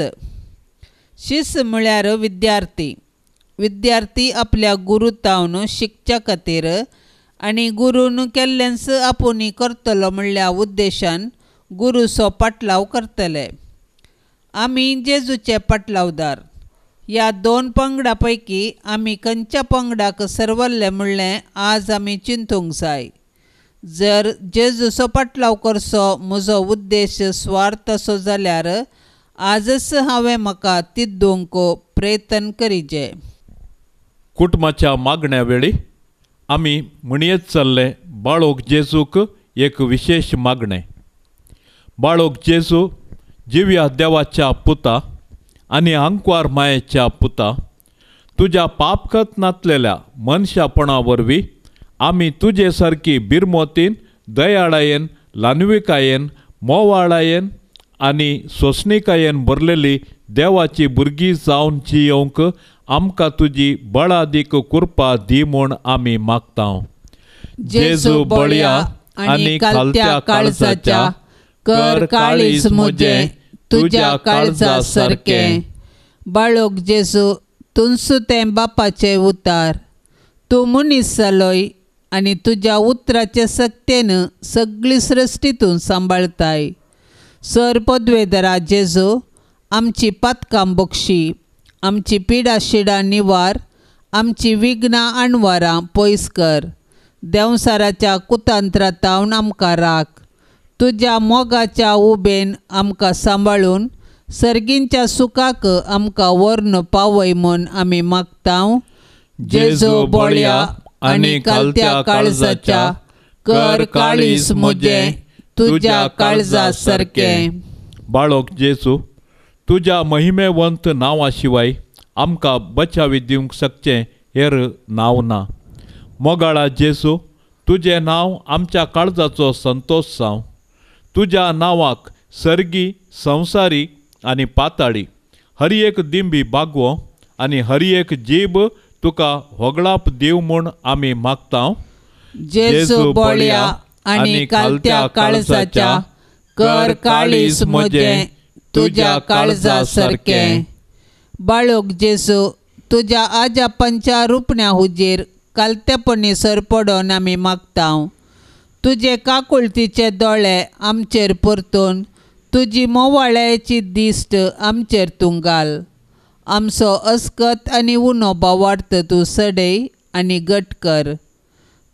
शिस म्हळ्यार विद्यार्थी. विद्यार्थी आपल्या गुरू तावन शिकच्या खातीर आनी गुरून केल्लेंच आपूण करतलो म्हणल्या उद्देशान गुरूचो पाटलाव करतले. आमी जेजूचे पाटलावदार. ह्या दोन पंगडा पैकी आमी खंयच्या पंगडाक सरवल्ले म्हणलें आज आमी चिंतूंक जाय. जर जेजूचो पाटलाव करचो म्हजो उद्देश स्वार्थ असो जाल्यार आजच हांवें म्हाका तिद्दूंक प्रयत्न करीजे. कुटुंबाच्या मागण्या वेळी आमी म्हणयेत चल्ले बाळोक जेजूक एक विशेश मागणें. बाळोक जेजू जिव्या देवाच्या पुता आनी आंकवार मायेच्या पुता, तुज्या पापखत नातलेल्या मनशापणा वरवीं आमी तुजे सारकी बिरमोतीन, दयाळायेन, लानविकायेन, मोवाळायेन आनी सोंसणिकायेन भरलेली देवाची भुरगीं जावन जियोवंक आमकां तुजी बळादीक कृपा दी म्हूण आमी मागता. जेजू बळया आनी कालत्या काळजाच्या कर काळीज म्हजें तुज्या काळजा सारकें. बाळोक जेजू तुंसू तें बापाचें उतार. तूं मनीस जालोय आनी तुज्या उतराचे सक्तेन सगळी सृश्टी तूं सांबाळताय. सर पदवेदरा जेजू आमची पातकां बक्षी, आमची पिडा शिडां निवार, आमची विघ्नां आणवारां पयस कर. देंवसाराच्या कुतंत्रातावन आमकां राख. तुज्या मोगाच्या उबेन आमकां सांबाळून सर्गींच्या सुखाक आमकां व्हरून पावय म्हूण आमी मागता. जेजू बळया आनी कालत्या काळजाच्या कर काळीज म्हजें तुज्या काळजा सारकें. बाळोक जेजू तुज्या महिमेवंत नांवा शिवाय आमकां बचावी दिवंक शकचें हेर नांव ना. मोगाळा जेजू तुजें नांव आमच्या काळजाचो संतोश जावं. तुज्या नांवाक सर्गी, संवसारी आनी पाताळी हर एक दिंबी बागवो आनी हर एक जीब तुका होगळाप दिव म्हूण आमी मागता. जेजू बळया आनी कालत्या काळजाच्या कर काळीज म्हजें तुज्या काळजा सारकें. बाळोक जेजू तुज्या आजापांच्या रुपण्या हुजीर कालतेपणी सरपडोन आमी मागता. तुजे काकुळतीचे दोळे आमचेर परतून तुजी मोवाळ्याची दिश्ट आमचेर तूं घाल. आमचो अस्कत आनी उणो बावार्थ तूं सडय आनी घट कर.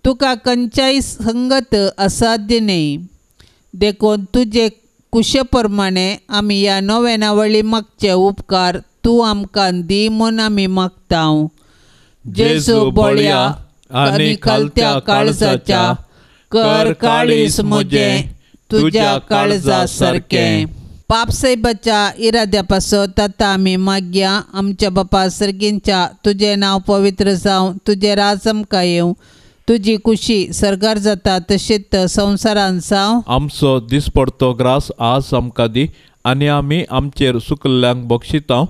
तुका खंयच्याय संगत असाध्य न्हय, देखून तुजे कुशे प्रमाणे आमी ह्या नव्यानावळी मागचे उपकार तूं आमकां दी म्हूण आमी मागता. जेजू बळया आनी खालत्या काळजाच्या कर काळीज म्हजें तुज्या काळजा सारकें. पापसाहेबाच्या इराद्या पासत आतां आमी मागया. आमच्या बापा सर्गींच्या तुजें नांव पवित्र जावं, तुजें राज आमकां येवं, तुजी कुशी सर्गार जाता तशीच संवसारान जावं. आमचो दिसपडतो ग्रास आज आमकां दी आनी आमी आमचेर सुकल्ल्यांक बक्षिता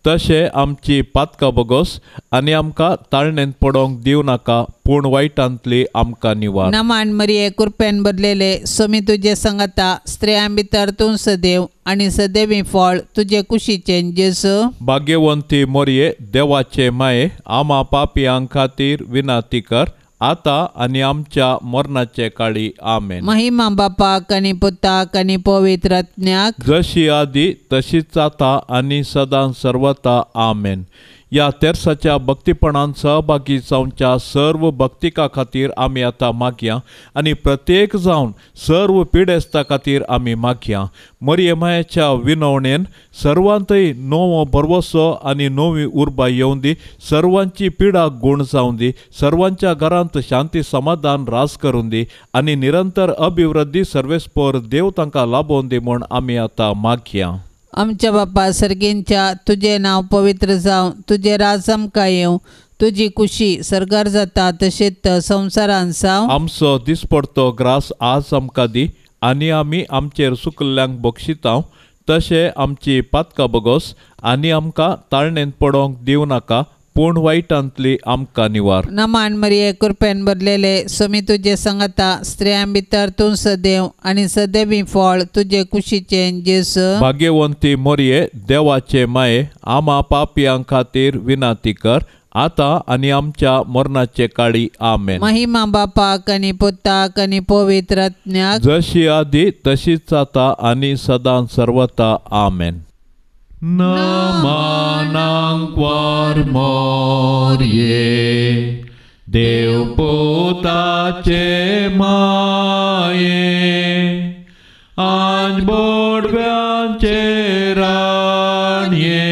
तशें आमची पातकां बगोस आनी आमकां ताळणेंत पडोंक दिवं नाका पूण वायटांतली आमकां निवार. नमान मरिये कृपेन भरलेले स्वामी तुजे संगता, स्त्रियां भितर तूं सदैव आनी सदैवी फळ तुजे कुशीचें जेजू. भाग्यवंती मोरये देवाचे माये आमा पापयां खातीर विनंती कर आता आनी आमच्या मरणाचे काळी. आमेन. महिमा बापाक आनी पुताक आनी पवित्र आत्म्याक, जशी आदी तशीच आता आनी सदां सर्वता. आमेन. ह्या तेर्साच्या भक्तीपणान सहभागी जावच्या सर्व भक्तिका खातीर आमी आतां मागया आनी प्रत्येक जावन सर्व पिडेस्ता खातीर आमी मागया. मरिये मायेच्या विनवणेन सर्वांतय नवो भरवसो आनी नवी उर्बा येवं दी, सर्वांची पिडा गूण जावं दी, सर्वांच्या घरांत शांती समाधान रास करून दी आनी निरंतर अभिवृद्धी सर्वेस्पर देव तांकां लाभोवन दी म्हूण आमी आतां मागया. आमच्या बापा सर्गींच्या तुजें नांव पवित्र जावं, तुजें राज आमकां येवं, तुजी कुशी सर्गार जाता तशीच संवसारान जावं. आमचो दिसपडतो ग्रास आज आमकां दी आनी आमी आमचेर सुकल्ल्यांक बक्षिता तशें आमची पातकां बगोस आनी आमकां ताळणेंत पडोंक दिवं नाका पूण वायटांतली आमकां निवार. नमान मरिये कृपेन भरलेले स्वामी तुजे संगता, स्त्रियां भितर तूं सदैव आनी सदैवी फळ तुजे कुशीचें जेजू. भाग्यवंती मोरये देवाचे माये आमा पापयां खातीर विनंती कर आता आनी आमच्या मरणाचे काळी. आमेन. महिमा बापाक आनी पुताक आनी पवित्र आत्म्याक, जशी आदी तशीच आता आनी सदां सर्वता. आमेन. नमनांक वार मोरये देवपुताचे माये आज बोडव्यांचे राणये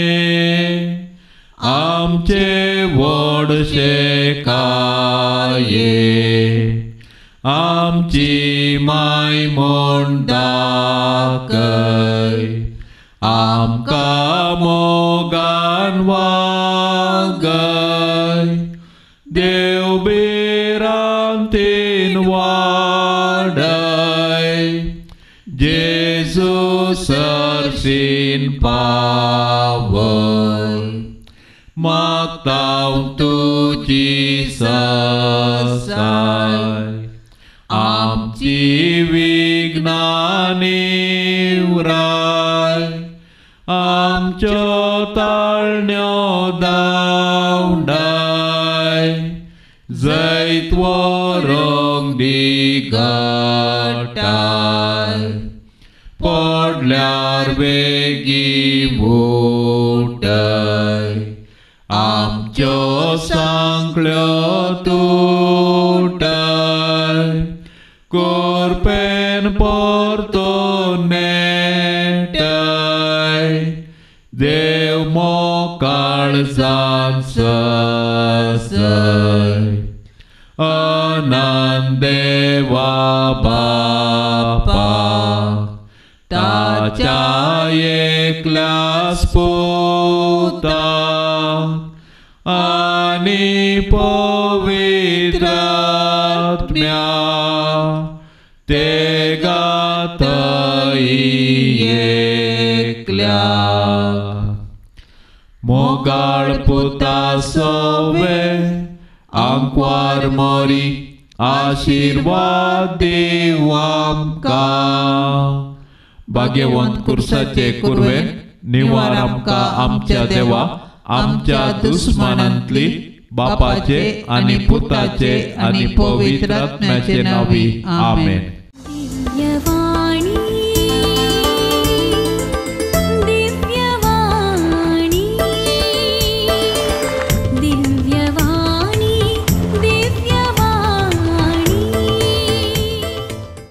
आमचे व्हडशे काये आमची माय म्हूण दाखय आमकां मोगान वागय देव भिरांतीन वाडय जेजू सरशीन पावय मागता तुजी ससाय आमची विघ्नां निवराय आमच्यो ताळण्यो धांवडाय जैत व्हरूंक दी घटाय पडल्यार बेगी उठय आमच्यो सांकळ्यो तुटय कोरपेन परतून नेटय देव मोकाळजान ससय अनंत देवा बापा ताच्या एकल्याच पुता आनी पवित्र आत्म्या ते गाथई एकल्या मोगाळ पुता सवे आंकवार मोरी आशिर्वाद दीव आमकां. भाग्यवंत कुर्साचे कुरवेन निवार आमकां आमच्या देवा आमच्या दुस्मानांतली बापाचे आनी पुताचे आनी पवित्र आत्म्याचे नांवी. आमेन.